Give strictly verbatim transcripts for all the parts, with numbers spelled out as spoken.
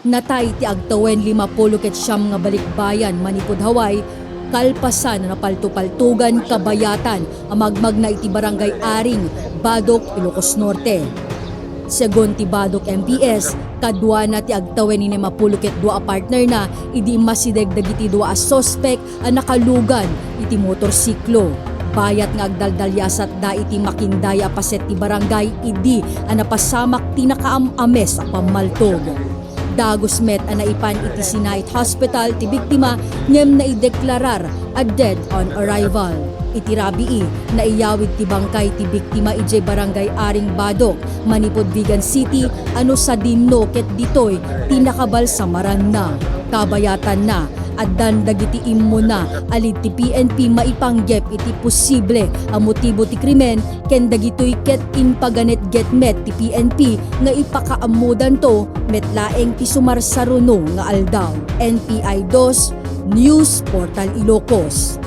Natay ti agtawen limapulo ket siam nga balikbayan manipud Hawaii, kalpasan a napaltopaltogan kabayatan a magmagna iti Barangay Aring, Badoc, Ilocos Norte. Segun ti Badoc M P S, kaduana ti agtawen ni limapulo ket dua a partnerna idi immasideg dagiti dua a suspek a nakalugan iti motorsiklo. Bayat nga agdaldaliasatda iti makindaya a paset ti barangay idi a napasamak ti nakaam-ames a pammaltog. Dagus met a naipan iti Sinait Hospital ti biktima ngem naideklarar a dead on arrival. Iti rabii, naiyawid ti bangkay ti biktima idiay Barangay Aring Badoc, manipud Vigan City, a no sadino ket ditoy ti nakabalsamaranna. Kabayatanna, addan dagiti immuna a lead ti P N P maipanggep iti posible a motibo ti krimen ken dagitoy ket impaganetget met ti P N P nga ipakaammodanto met laeng ti sumarsaruno nga aldaw. N P I dos, News Portal Ilocos.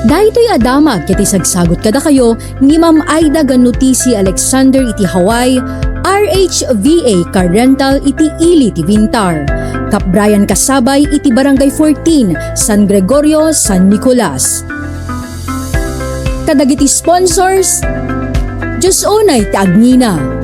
Daytoy a damag ket isagsagut kadakayo ni Ma'am Aida Ganutisi Alexander iti Hawaii, R H V A Car Rental iti ili ti Vintar. Kap Brian Kasabay iti Barangay fourteen, San Gregorio, San Nicolas. Kadagiti sponsors, Diyos unay ti agngina.